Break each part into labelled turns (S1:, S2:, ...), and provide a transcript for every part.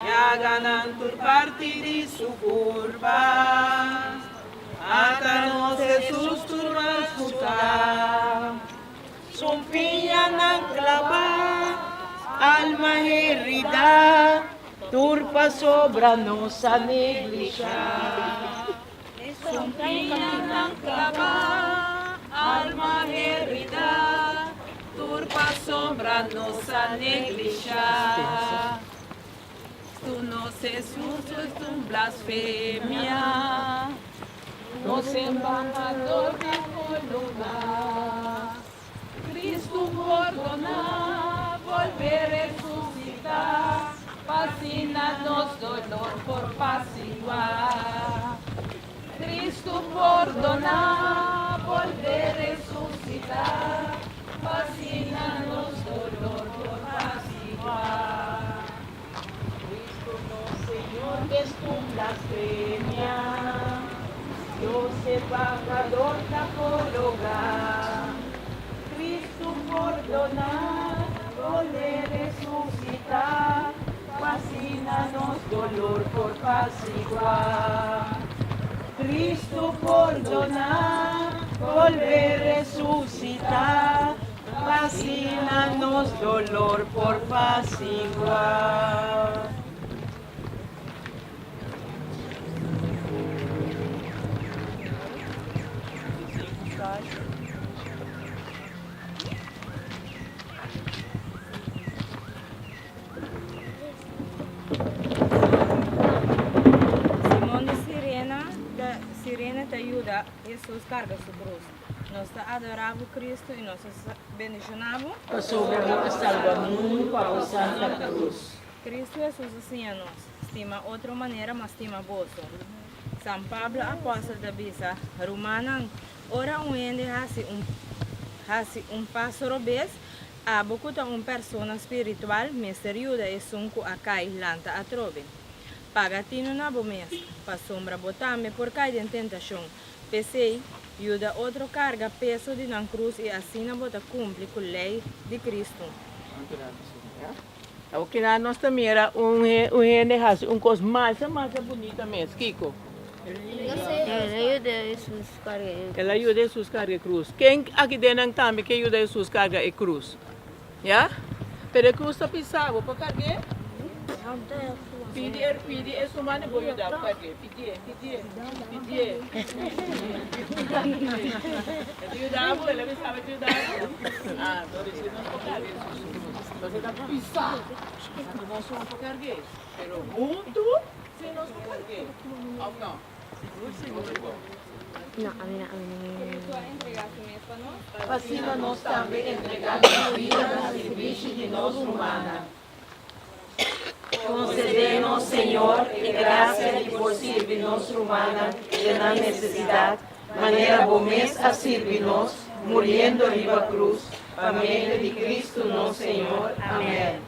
S1: Yaga nan tur parti di su kurpa, ata nos Hesus tur maskuta. Sumpiñanan klabá, alma heridá, tur pasobra nos a neglishá. Sumpiñanan klabá, alma heridá, tur pasobra nos a neglishá. Tu nos Hesus es un blasfemia, nos embahador ta kologá. Cristo pordoná, bolbe resucitá, p'asina nos dolor por pasiguá. Cristo pordoná, bolbe resucitá, p'asina nos dolor por pasiguá. Cristo nos Señor es un blasfemia, Dios embahador ta cologá. Cristo pordoná, bolbe resucitá, p'asina nos dolor por pasiguá. Cristo pordoná, bolbe resucitá, p'asina nos dolor por pasiguá.
S2: Simon di Sirena ta Sirene ta yuda Hesus karga su krus. Nos ta adorá bo Kristu i nos ta bendishoná bo.
S1: Pasobra bo a salba mundu pa bo santa krus.
S2: Kristu Hesus a siña nos, Stima otro manera m'a stima boso. San Pablo apòstel ta bisa, Rumannan, ora un hende hasi un hasi un paso robes, Abo ku ta un persona spiritual mester yuda esun ku a kai lanta atrobe. Paga tinu na bo mes, pasobra bo tambe por kai den tentashon. P'esei, yuda otro karga peso di nan krus i asina bo ta kumpli ku lei di Kristu.
S1: Awor kina nos ta mira un hende hasi un kos masha masha bunita mes. Kiko?
S3: El a yuda Hesus karga e
S1: El a yuda Hesus karga e krus. Ken aki den nan tambe ke yuda Hesus karga e krus? Ya? Pero e krus ta pisá, bo por karg'é? Pidi e, pidi e su mane bo yuda bo karg'é. Pidié, pidié, pidié. E ta yuda bo? El a bisa bo e ta yuda bo? Ah, entonces si nos por karga Hesus su krus. Entonces e ta pisá. Anto nos no por karg'é. Pero huntu. Si nos por karg'é, òf no? Sigur, sigur.
S3: No, ami no, ami no.
S2: Cristo a entregá su mes pa nos.
S1: Pa asina nos tambe entregá nos bida na sirbishi di nos rumannan. Concedé nos, Señor, e gracia di por sirbi nos rumannan den nan necesidad, manera Bo mes a sirbi nos, muriendo riba cruz, pa medio di Cristo nos Señor. Amén.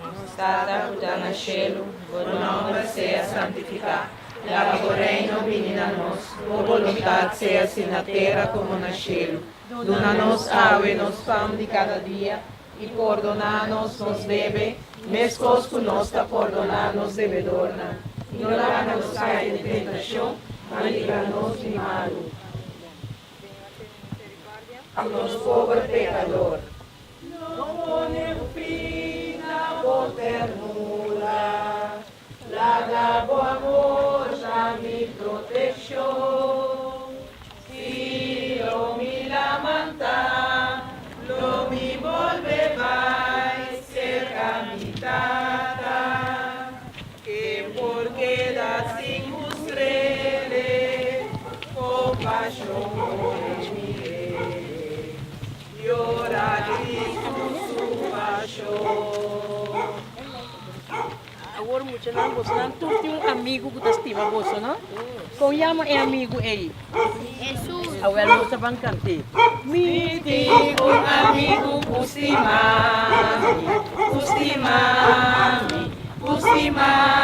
S1: Nos Tata ku ta na shelu, bo nòmber sea santifiká. Laga bo Reino bini na nos. Bo boluntat sea si na tera komo na shelu. Duna nos awe nos pan di kada dia, i pordoná nos nos debe, meskos ku nos ta pordoná nos debedornan. I no laga nos kai den tentashon, ma libra nos di malu.
S2: Señor, tene misericordia.
S1: Di nos pober pekador. No pone un fin na bo ternura, laga bo amor ta mi protekshon. Si lo mi lamantá, lo mi bolbe bai serka mi Tata. Ken por keda sin mustr'Ele kompashon ora mir'Ele yora Kristu su pashon?
S4: Awor muchanan bosonan tur tin un amigu ku ta stima boso, no? Kon yama e amigu ei?
S3: Hesus.
S4: Awel nos ta ban kant'é.
S1: Mi tin un amigu ku stima mi, ku stima mi, ku stima mi.